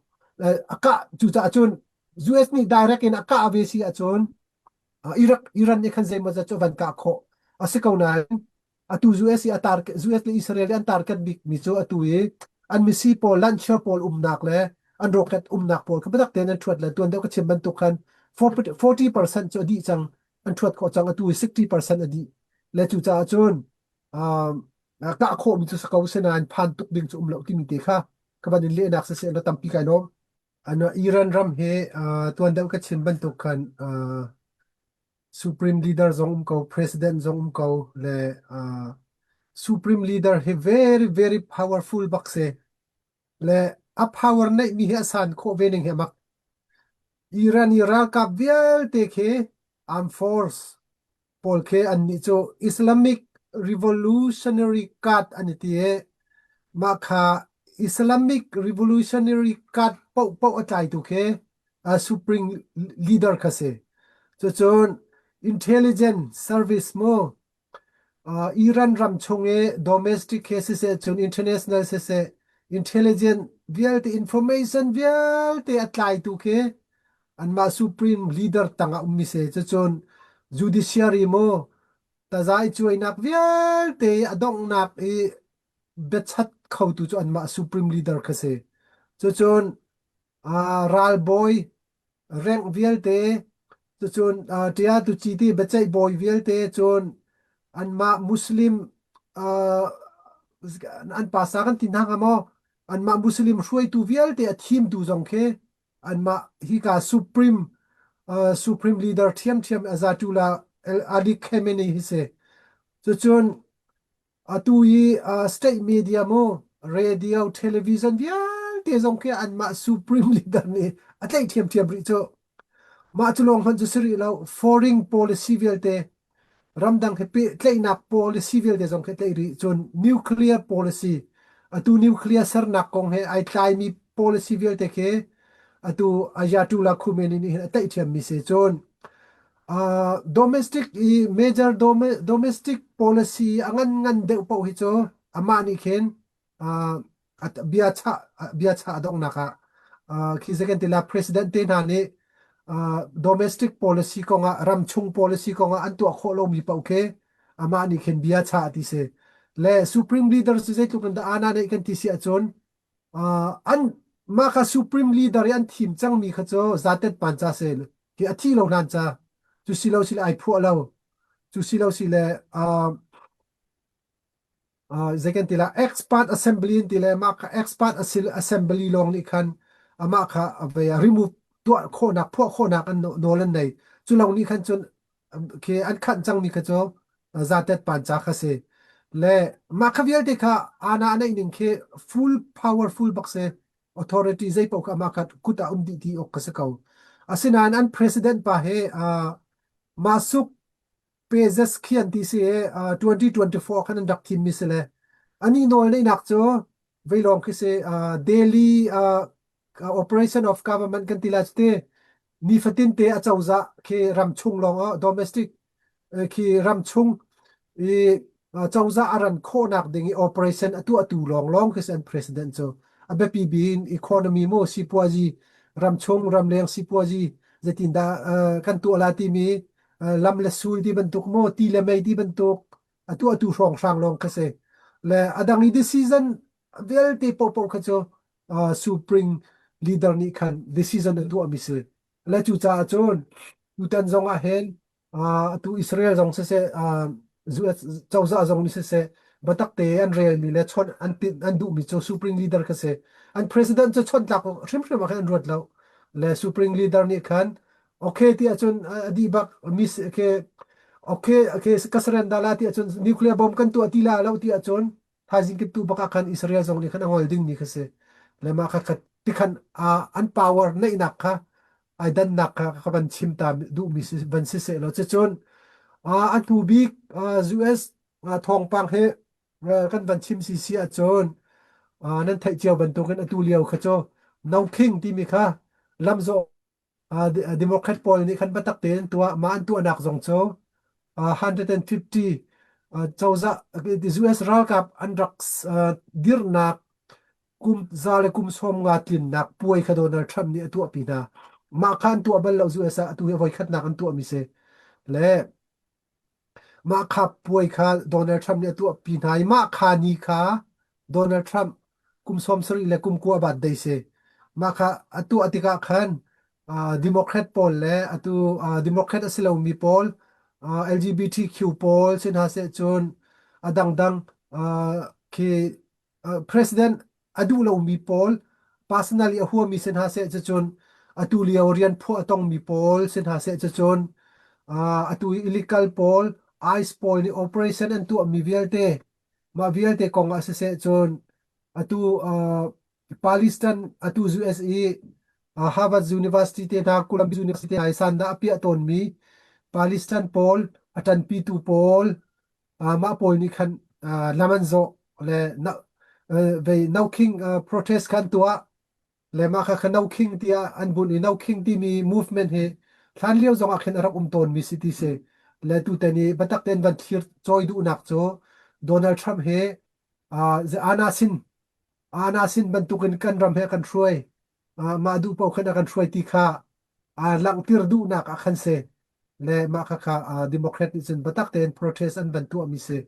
a kah cucaah cun US nih direct in a kah ve si ahcun Iraq Iran nih khan zeimawzat cu van kah khawh a si ko nain atu US i a target US le Israel i an target bik mi cu atu i an misi pawl launcher pawl umnak le an rocket umnak pawl kha biatak tein an thuat le tuan deuh ka chim bantuk khan 40% cu a dih cang an thuat khawh cang atu i 60% a dih le cucaah cun um, kah khawh mi cu si ko sinain phan tuk ding cu um lo timi te kha ka van in lehnak siseh la tampi kai lawm. Ano Iran ram hi uh, tuan deuh ka chim bantuk khan uh, Supreme Leader zong um ko, President zong um ko le uh, Supreme Leader hi very very powerful bak si. Le a power neih mi hi a san khawh ve ning hi a mak. Iran i ralkap vialte khi armed force pawl khi annih cu Islamic Revolutionary Guard an i ti i mah kha Islamic Revolutionary Guard paohpaoh a tlaitu khi uh, Supreme Leader kha si. Cucun intelligence service mu uh, Iran ram chung i domestic he siseh cun international siseh intelligence vialte information vialte a tlaitu khi anmah supreme leader tangah ummi si. Cucun judiciary mu tazai cuainak vialte a donghnak i biachat khotu cu anmah supreme leader kha si. Cucun uh, ralbawi rank vialte cucun uh, ṭia tuci ti biaceih bawi vialte cun anmah muslim uh, an pasa kan ti hna hnga maw anmah muslim hruaitu vialte a thimtu zong khi anmah hika supreme uh, supreme leader ṭhiamṭhiam Ayatollah Ali Khamenei hi si cucun atu i uh, state media mu radio television vialte zong khi anmah supreme leader nih a tlaih ṭhiamṭhiam rih cu mah cu lawng hmanh cu si rih lo foreign policy vialte ramdang he pehtlaihnak policy vialte zong khi tlaih rih cun nuclear policy atu nuclear sernak kong he ai tlaimi policy vialte khi atu Ayatollah Khomeini nih hin a tlaih thiammi si cun uh, domestic i major domestic policy a ngan ngan deuh paoh hi cu amah nih khin uh, bia chah bia chah donghnak ah uh, khi second tila president te hna nih uh, domestic policy kongah ramchung policy kongah an tuah khawh lomi paoh khi amah nih khin bia chah ti si le supreme leader cu zeitluk in dah ana neih kan ti si ahcun uh, an mah kha supreme leader i an thim cangmi kha cu zatet pan cha se hi a thi lo hlan cha cu si lo si le ai phuah lo cu si lo si le uh, zei kan ti la expert assembly in ti le mah kha expert assembly lawng nih khan amah kha vei remove tuah khawhnak phuah khawhnak an nawl an nei cu lawng nih khan cun khi an khanh cangmi kha cu zatet pan cha kha si le mah kha vialte kha ana neih ning khi full powerful bak si authority zei paoh kha amah kha kut ah um dih ti awk ka si ko asinain an president pa he Masuk Pezeshkian ti si i uh, 2024 khan an rak thimmi si le ani nawl neihnak cu veilawng khi si uh, daily uh, operation of government kan ti lai cu ti nifatin te a cozah khi ram chung lawng ah domestic khi ram chung i cozah a ran khawhnak ding i operation a tuahtu lawnglawng khi si an president cu a biapi bin economy mu sipuazi ramchung ramleng sipuazi zeitindah kan tuah la timi lam le sul ti bantuk mu ti le mei ti bantuk a tuahtu hrawnghrang lawng kha si le a dang i decision vialte popo kha cu supreme leader nih khan decision a tuahmi si le cucaah cun tutan zong ah hin atu Israel zong siseh US cozah zong nih siseh biatak te an relmi le chawnh an tinh an duhmi cu supreme leader kha si an president cu chawnh tlak hrimhrim ah khan an ruat lo le supreme leader nih khan okay ti ahcun a dih bak mis okay okay okay ka surrender la ti ahcun nuclear bomb kan tuah ti la lo ti ahcun thaizing kiptu bak ah khan Israel zong nih khan a ngol dingmi kha si le mah kha kha tikhan an power neihnak kha ai dannak kha ka van chim ta duhmi si van si seh law cucun a hnu bik US thawngpang hi kan van chim si si ahcun nan theih cio bantukin atu lio kha cu No King timi kha lamzawh Democrat pawl nih khan biatak tein tuah mah an tuahnak zong cu 150 cozah US ralkap an rak dirnak kum za le kum 50 tlinnak puai kha Donald Trump nih a tuahpi hna. Mah kha an tuah bal lo US ah atu hi voikhatnak an tuahmi si. Le Mah kha puai kha Donald Trump nih a tuahpi hna i mah kha ni kha Donald Trump kum 70 le kum kua birthday si. Mah kha a tuah tikah khan uh, Democrat pawl le atu uh, Democrat a si lomi pawl uh, LGBTQ pawl si hna seh cun a dangdang uh, khi president a duh lomi pawl personally a huami si hna seh cucun atu lio rian phuah a tongmi pawl si hna seh cucun atu i illegal pawl ICE pawl nih operation an tuahmi vialte mah vialte kong ah siseh cun atu Palestine atu US i Harvard University te hna Columbia University hna i sandah a piah tawnmi Palestine pawl a ṭanpitu pawl mah pawl nih khan lam an zawh le vei no king protest khan tuah le mah kha kha no king tiah an bunh i no king timi movement hi hlan lio zong ah khin a rak um tawnmi si ti si le tutan i biatak tein van thlir cawi duhnak cu Donald Trump he ana sin ana sin bantukin kan ram he kan hruai mah duh paoh khan a kan hruai ti kha langhter duhnak ah khan si le mah kha kha Democrat nih cun biatak tein protest an van tuahmi si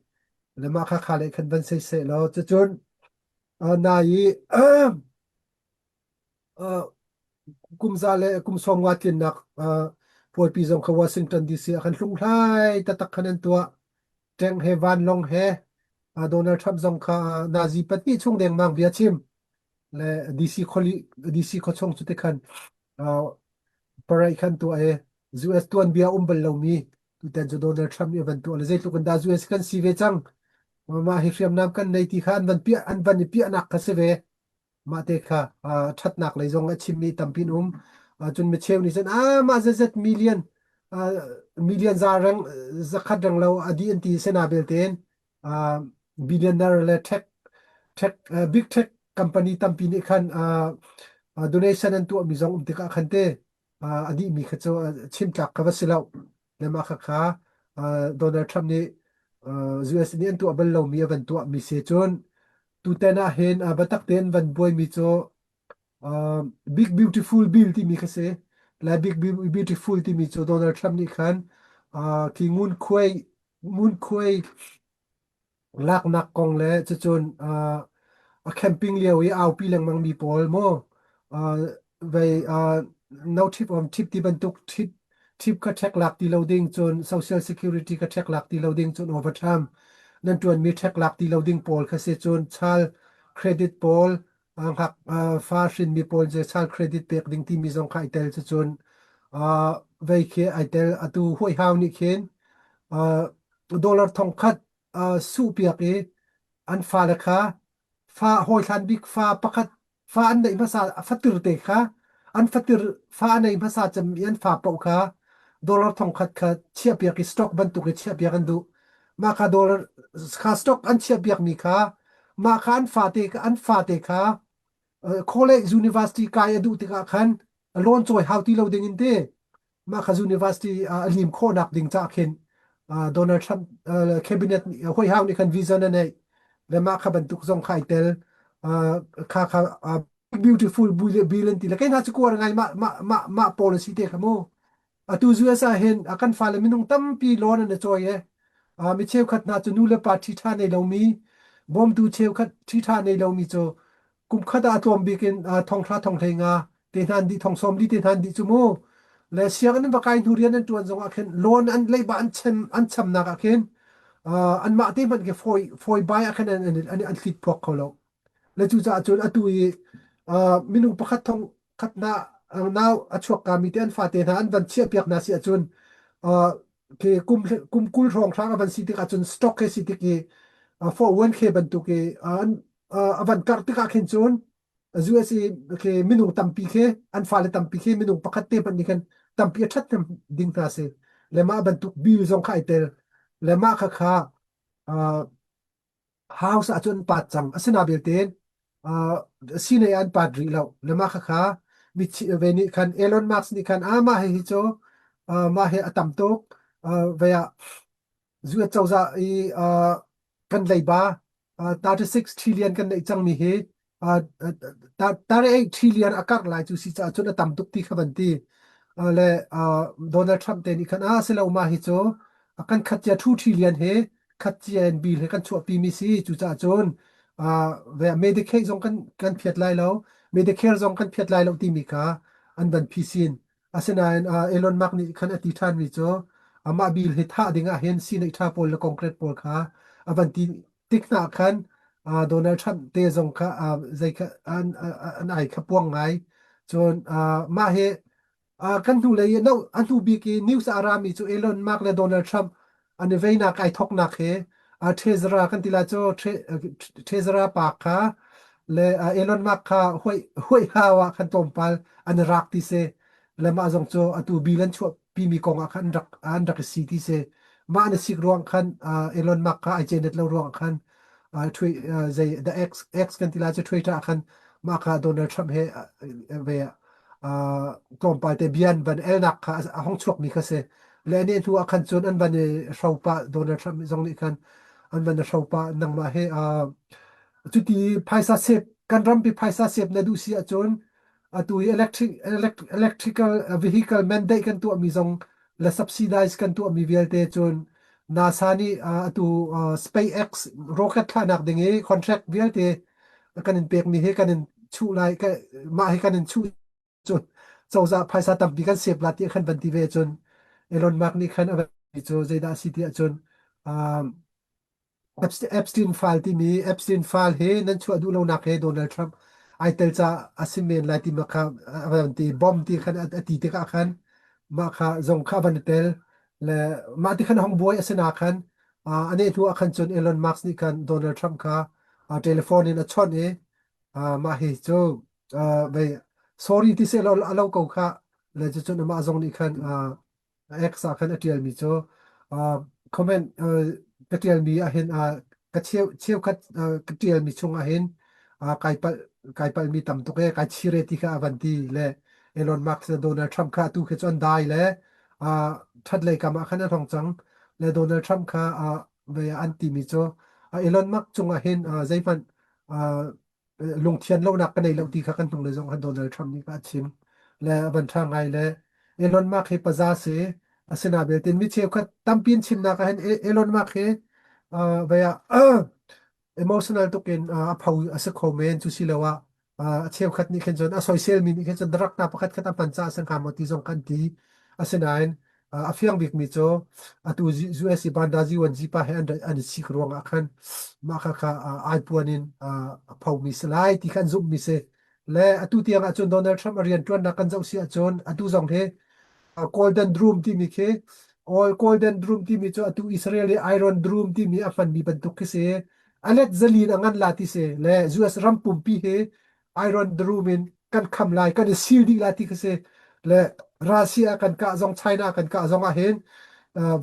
le mah kha kha le khan van sei seh law cucun nai i kum za le kum 50 tlinnak puaipi zong kha Washington DC ah khan hlunghlai taktak khan an tuah tank he vanlawng he Donald Trump zong kha nazi pahnih chung dengmang bia chim le DC kholi DC khuachung cu tikhan parade khan tuah i US tuanbia um bal lomi tutan cu Donald Trump nih a van tuah le zeitluk in dah US kan si ve cang mah hi hriamnam kan nei ti kha an van piah an van i piahnak kha si ve mah te kha ṭhatnak lei zong a chimmi tampi an um cun micheu nih cun ah mah zetzet million million za reng zakhat reng lo a dih an ti sena belte in billionaire le tech tech big tech company tampi nih khan donation an tuahmi zong um tikah khan te a dihmi kha cu chim tlak kha va si lo le mah kha kha Donald Trump nih US nih an tuah bal lomi a van tuahmi si cun tutan ah hin biatak tein van buaimi cu Big Beautiful Bill timi kha si le Big Beautiful timi cu Donald Trump nih khan khi ngunkhuai ngunkhuai laknak kong le cucun a camping lio i aupi lengmang mi pawl maw vei no tip on tip ti bantuk tip tip kha check lak ti lo ding cun social security kha check lak ti lo ding cun overtime nan tuanmi check lak ti lo ding pawl kha si cun child credit pawl ngak fa hrinmi pawl cu child credit pek ding timi zong kha ai tel cucun vei khi ai tel atu huaihau nih khin dollar 1000 suh piak i an fale kha fa hawihlan bik fa pakhat fa an neih hmasa fatir te kha an fatir fa a nei hmasa cem i an fa paoh kha dollar 1000 kha chiah piak i stock bantuk i chiah piak an duh mah kha dollar kha stock an chiah piak mi kha mah kha an fate an fate kha. College university kai a duh tikah khan loan cawi hau ti lo ding in te mah kha university a lim khawhnak ding ca khin Donald Trump cabinet hoi hau nih khan vision a neih le mah kha bantuk zong kha ai tel kha kha beautiful bill an ti le kei hna cu kuar ngai mah mah mah mah policy te kha mu atu US ah hin a kan fale minung tampi loan an i cawi e mi cheukhat hna cu nu le pa ṭhi ṭha nei lomi bawmtu cheukhat ṭhi ṭha nei lomi cu kum khat ah a tlawm bik in thonghra thonghlei nga te hna an dih thong sawm li te hna an dih cu mu le sianginn va kai hnu rian an ṭuan zong ah khin loan an leiba an chem an chamnak ah khin anmah te hmanh khi fawi fawi bai ah khin an an an thlit phuak kho lo Le cucaah cun atu i minung pakhat thong khat na nau a chuak kami te an fate hna an van chiahpiak hna si ahcun khi kum kum 20 hrawng hrang a van si tik ahcun stock he si tik i 401k bantuk i an a van karh tikah khin cun US i khi minung tampi khi an fale tampi khi minung pakhat te hmanh nih khan tampi a ṭhat ding hna si le mah bantuk bill zong kha ai tel le mah kha kha House ah cun an pat cang. Asina belte uh, sinei an pat rih lo. Le mah khakha mi ve nih khan Elon Musk nih khan ah mah hi cu uh, mah hi a tam tuk uh, ve ah US cozah i uh, kan leiba uh, 36 trillion kan neih cangmi hi uh, 38 trillion a karh lai cu si caah cun a tam tuk ti kha van ti. Uh, le uh, Donald Trump te nih khan ah silo mah hi cu a kan khat cia 2 trillion hi khat cia in bill he kan chuahpi mi si cucaah cun uh, Medicaid zong kan kan phiat lai lo Medicare zong kan phiat lai lo timi kha an van phisin asinain uh, Elon Musk nih khan a ti ṭhan mi cu amah bill hi thah ding ah hin sii ṭha pawl le concrete pawl kha a van ti tik hna khan uh, Donald Trump te zong kha uh, zei kha an an ai kha puang ngai cun uh, mah hi Kan hnulei i no a hnu bik i news a rami cu Elon Musk le Donald Trump an i veinak ai thawknak hi Tezra kan ti lai cu Tezra pa kha le Elon Musk kha huai huai hau ah khan tlawmpal an i rak ti si le mah zong cu atu bill an chuahpimi kong ah khan an rak an rak i si ti si mah an i sik ruang khan Elon Musk kha ai cenet lo ruang khan zei the X X kan ti lai cu Twitter ah khan mah kha Donald Trump he ve tlawmpal te bian van elnak kha a hong chuakmi kha si le ne hnu ah khan cun an van i hropa Donald Trump zong nih khan an van i hropa nangmah he cuti phaisa sep kan rampi phaisa sep na duh si ahcun atu i electric electrical vehicle mandate kan tuahmi zong le subsidize kan tuahmi vialte cun NASA nih atu SpaceX rocket thlahnak ding i contract vialte kan in pekmi hi kan in chuh lai mah hi kan in chuh cun cozah phaisa tampi kan sep la ti khan van ti ve cun Elon Musk nih khan a cu zeidah a si ti ahcun um, Epstein file timi Epstein file hi nan chuah duh lonak he Donald Trump ai tel ca a si men lai ti kha a van ti bomb ti khan a ti tikah khan mah kha zong kha van i tel le mah ti khan hong buai a si na khan a ne hnu ah khan cun Elon Musk nih khan Donald Trump kha telephone in a chawnh i mah hi cu vei sorry ti seh law a lo ko kha le cucun amah zong nih khan X ah khan a ṭialmi cu comment ka ṭialmi ah hin ka cheu cheukhat ka ṭialmi chung ah hin kai palh kai palhmi tam tuk e kai chire ti kha a van ti le Elon Musk le Donald Trump kha atu khi cu an dai le ṭhat lei kam ah khan an hong cang le Donald Trump kha ve an timi cu Elon Musk cungah hin zeihmanh lungthian lonak ka nei lo ti kha kan hnung le zong khan Donald Trump nih kha a chim le a van ṭha ngai le Elon Musk hi paza si asina belte mi cheukhat tampi in chimnak ah hin Elon Musk hi vei ah emotional tuk in a pho a si kho men cu si lo ah a cheukhat nih khin cun a soisel mi nih khin cun drug hna pakhat khat a hman caah a si hnga maw ti zong kan ti asinain a fiang bikmi cu atu US i Bandazi Wanzi pa he an an i sik ruangah khan mah kha kha ai puan in a phomi si lai ti kha an zumhmi si le atu tiang ahcun Donald Trump a rian ṭuannak kan zoh si ahcun atu zong hi Golden Drum timi khi all Golden Drum timi cu atu Israel i Iron Drum timi a hmanmi bantuk khi si a let zalin a ngan la ti si le US ram pumpi hi Iron Drum in kan kham lai kan i sil dih lai ti khi si le Russia kan kah zong China kan kah zong ah hin uh,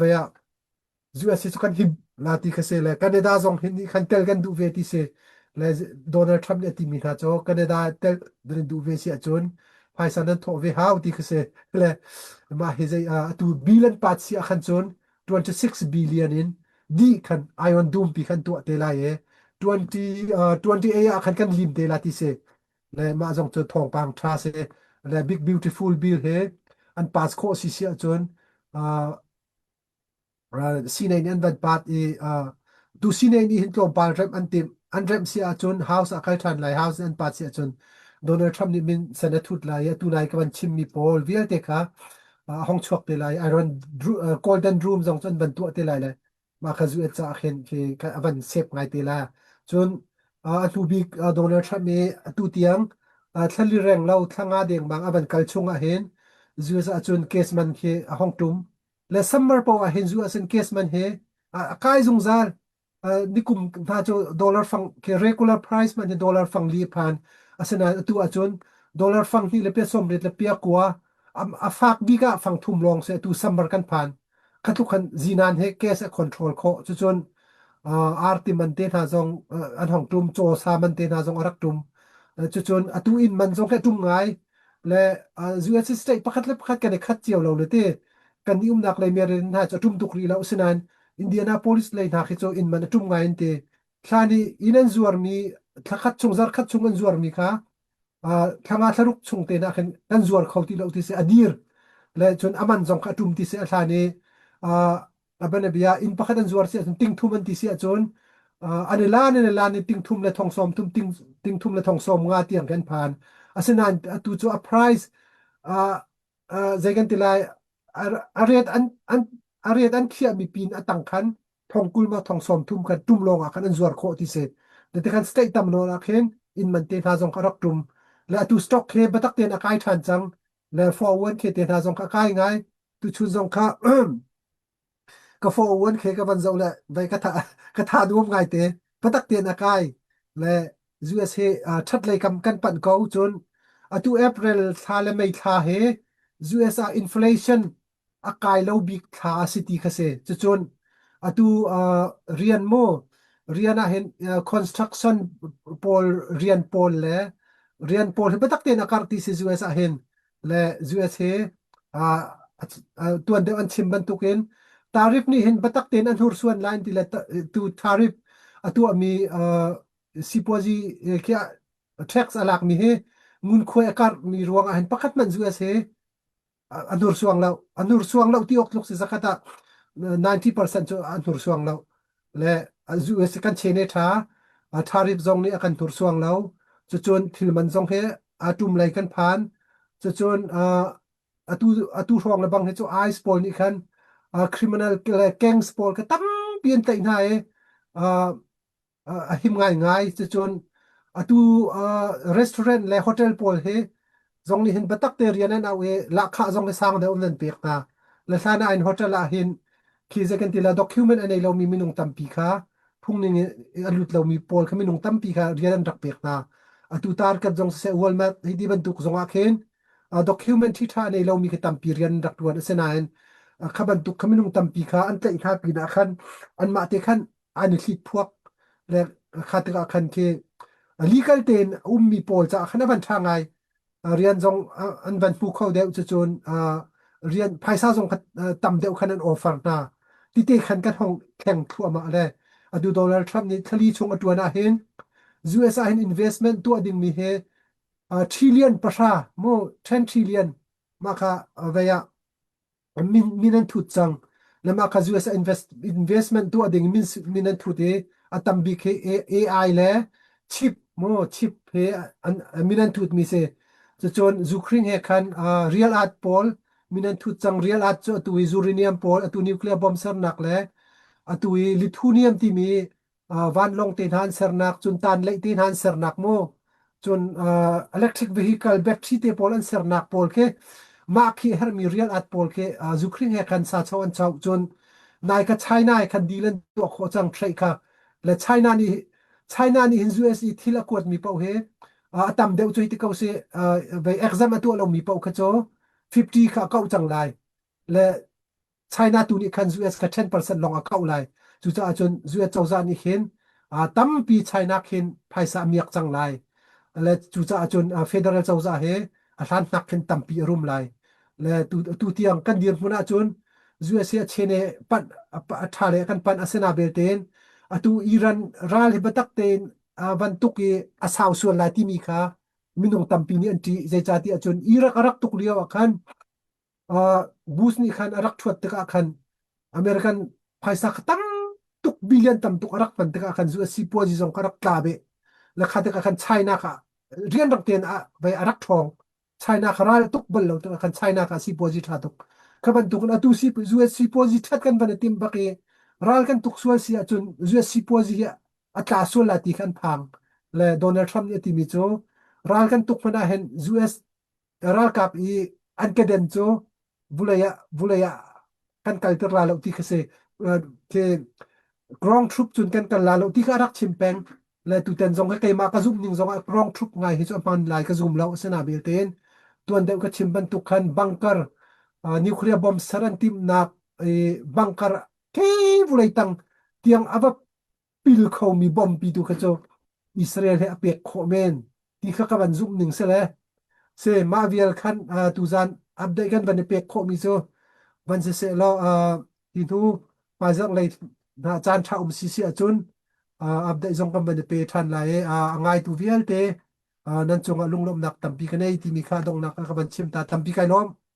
US hi cu kan him la ti kha si le Canada zong hin nih khan tel kan duh ve ti si. Le Donald Trump nih a timi hna cu Canada tel nan duh ve si ahcun phaisa nan thawh ve hau ti khi si. Le mah hi zei atu billion pat si ah khan cun 26 billion in dih khan Iron Dome pi khan tuah te lai i 20 28 ah khan kan lim te la ti si. Le mah zong cu thawngpang ṭha si. Le Big Beautiful Bill he an pass khawh si si ahcun Sinai nih an van pat i tu Sinai nih hin tlawmpal remh an timh. An remh si ahcun House ah kal ṭhan lai. House an pat si ahcun Donald Trump nih min sen a thut lai i atu nai ka van chimmi pawl vialte kha a hong chuak te lai. Iron Golden Room zong cu an van tuah te lai le mah kha US caah khin khi a van sep ngai te la. Cun a hnu bik Donald Trump i atu tiang thlali reng lo thla nga dengmang a van kal chung ah hin US ahcun case man khi a hong ṭum. Le summer poah ah hin zu ahcun cash man he a kai zungzal. Nikum hna cu dollar fang ke regular price man hi dollar fang li phan. Asinain atu ahcun dollar fang hnih le pia sawm riat le pia kua a fak bik ah fang thum lawng se atu summer kan phan. Khatluk khan zinan he cash a control khawh. Cucun arti man te hna zong an hong tum chaw sa man te hna zong a rak tum. Cucun atu in man zong he tum ngai. Le US state pakhat le pakhat kan i khat cio lo le ti kan i umnak lei Maryland hna cu a ṭum tuk rih lo asinain Indianapolis lei hna khi cu inn man a ṭum ngai an ti. Thla nih inn an zuarmi thla khat chung zarh khat chung an zuarmi kha thla nga thla ruk chung te nah khin kan zuar kho ti lo ti si a dir le cun a man zong kha a ṭum ti si a hlan i a banabia inn pakhat an zuar si ahcun ting thum an ti si ahcun an i lan an i lan i ting thum le thong sawm thum ting ting thum le thong sawm nga tiang kan phan asinain atu cu a price zei kan ti lai a ret an an a ret an khiahmi pin a tang khan thong kul ma thong sawm thum khan tum lawng ah khan an zuar khawh ti si te khan state tam nawn ah khin inn man te hna zong kha rak tum le atu stock he batak ten a kai ṭhan cang le 401k te hna zong kha kai ngai tuchun zong kha ka 401k ka van zoh le vai ka tha ka tha nuam ngai te patak ten a kai le US he that lei kam kan panh ko cun atu April thla le May thla he US ah inflation a kai lo bik thla a si ti kha si cucun atu rian mu rian ah hin construction pawl rian pawl le rian pawl hi biatak tein a karh ti si US ah hin le US hi tuan deuh an chim bantukin tariff nih hin biatak tein an hnursuan lai ti le tu tariff a tuahmi sipuazi khi tax a lakmi hi ngunkhuai a karhmi ruangah hin pakhat hmanh US hi a hnursuang lo a hnursuang lo ti awk tluk si zakhat ah 90% cu a hnursuang lo le US kan chene tha tariff zong nih a kan hnursuang lo cucun thil man zong hi a tum lei kan phan cucun atu atu hrawng le bang hi cu ICE pawl nih khan criminal le gangs pawl kha tampi an tlaih hna i a him ngaingai. Cucun atu restaurant le hotel pawl hi zong nih hin biatak te rian an auh i lahkhah zong hi sang deuh an pek hna. Le hlan ah in hotel ah hin khi zei kan ti la document a nei lomi minung tampi kha phungning in a lut lomi pawl kha minung tampi kha rian an rak pek hna. Atu target zong siseh Walmart hi ti bantuk zong ah khin document ṭhi ṭha a nei lomi khi tampi rian an rak ṭuan. Asinain kha bantuk kha minung tampi kha an tlaih hna pinah khan anmah te khan an i hlitphuak le kha tikah khan khi legal tein a ummi pawl caah khan a van ṭha ngai rian zong an van hmu kho deuh cucun rian phaisa zong kha tam deuh khan an offer hna tite khan kan hong thleng thluahmah le atu Donald Trump nih thlali chung a ṭuan ah hin US ah hin investment tuah dingmi hi trillion pahra mu 10 trillion mah kha vei ah min min an thut cang le mah kha US invest investment tuah ding min min an thut i a tam bik hi AI le chip mu chip he an min an thut mi si cucun Ukraine he khan real art pawl min an thut cang real art cu atu i uranium pawl atu nuclear bomb sernak le atu i lithium timi vanlawng te hna an sernak cun tanleih te hna an sernak mu cun electric vehicle battery te pawl an sernak pawl khi mah khi hermi real at pawl khi zukhring he khan sa cho an chau cun nai ka China he khan deal an tuah khawh cang threi kha le China nih China nih hin US i thil a kuat mi paoh hi a tam deuh cu hi ti ko si vei exam a tuah lomi paoh kha cu 50 kha a kauh cang lai le China tu nih khan US kha 10% lawng a kauh lai. Cucaah cun US cozah nih hin Tampi China khin phaisa a miak cang lai. Le cucaah cun federal cozah he a hlan hnak khin tampi a rum lai. Le tu, tu tiang kan dirhmun ahcun USA a chene panh a ṭha le kan panh asina belte atu Iran ral hi biatak tein van tuk i a sau sual lai timi kha minung tampi nih an ṭih. Zeicahtiah cun Iraq a rak tuk lio ah khan Bush nih khan a rak ṭhuat tikah khan American phaisa kha tam tuk billion tam tuk a rak hman tikah khan US sipuazi zong kha rak tla beh. Le kha tikah khan China kha rianrang tein a vai a rak ṭhawng. China kha ral tuk bal lo tikah khan China kha sipuazi ṭha tuk. Kha bantukin atu US sipuazi ṭhat kan van i tim bak i ral kan tuk sual si ahcun US sipuazi hi a tla sual lai ti kha an phang. Le Donald Trump nih a timi cu ral kan tuk hmanh ah hin US ralkap i an keden cu vulei ah vulei ah kan kalter la lo ti kha si khi ground troop cun kan kal la lo ti kha rak chim peng le tuten zong ka keimah ka zumh ning zong ah ground troop ngai hi cu a hman lai ka zum lo asina belte tuan deuh ka chim bantuk khan bunker nuclear bomb ser an timhnak bunker ke vulei tang tiang ava pil khomi bompi tu kha cu Israel he a pek khawh men ti kha ka van zumh ning si le se mah vial khan tuzan update kan van i pek khawhmi cu van si seh law hi hnu hmaizarh lei hna caan ṭha um si si ahcun update zong kan van i pe ṭhan lai i a ngaitu vialte nan cungah lunglawmhnak tampi ka nei timi kha donghnak ah ka van chim ta tampi kai lawm.